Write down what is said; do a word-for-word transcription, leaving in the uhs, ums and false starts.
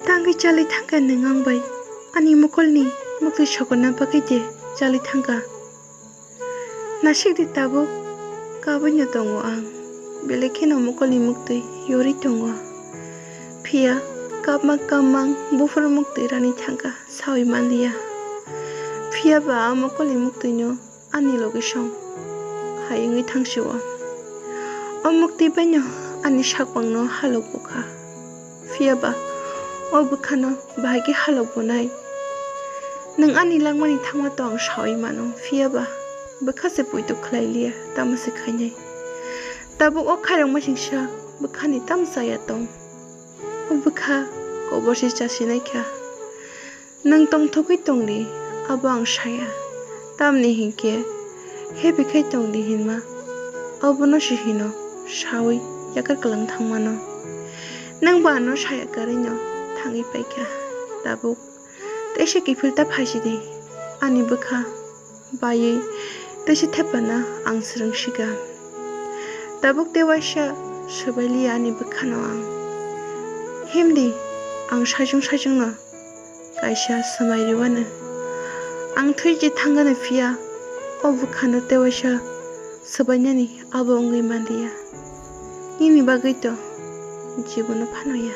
Tangwi chali thangkha nwng ang bai, ani mokolni muktwi sokorna bagwi de chali thangkha. Nasikdi tabuk kabui no tongo ang, belai kheno mokolni muktwi yorwi tongo. Phiya kapma kapma ang buphuru muktwi rani thangkha sawi manliya. Phiya ba a mokolni muktwino ani logi song hai wngwi thangsio. O muktwi baino ani sakbangno halok bukha. Phiya ba o bwkhano bahai khe halok bunai. Nwng ani langmani thangma to ang sawi mano, phiya ba bwkha se poito khlai liya, tamo se khainai. Tabuk o khairokma singsa bwkhani tamo chaya tong. O bwkha kobor se chasinai kha. Nwng tongthokgwi tongdi, abo ang saya. Tamni hinkhe, happy khai tongdi hinma, abono se hino, sawi yakar kwlang thangmano. Nwng bo ano saya karwino thangwi paikha. Tabuk teisa kiphil ta phaisidi, ani bwkha baiwi teisa thepana ang swrwngsikha. Tabuk tei waisa swbailiya ani bwkhano ang. Himdi, ang saichung saichungno kaisa swmai rwano. Ang thwi je thangano phiya, o bwkhano tei waisa swbainani abo wngwi manliya. Nini bagwi to jibono phano ya.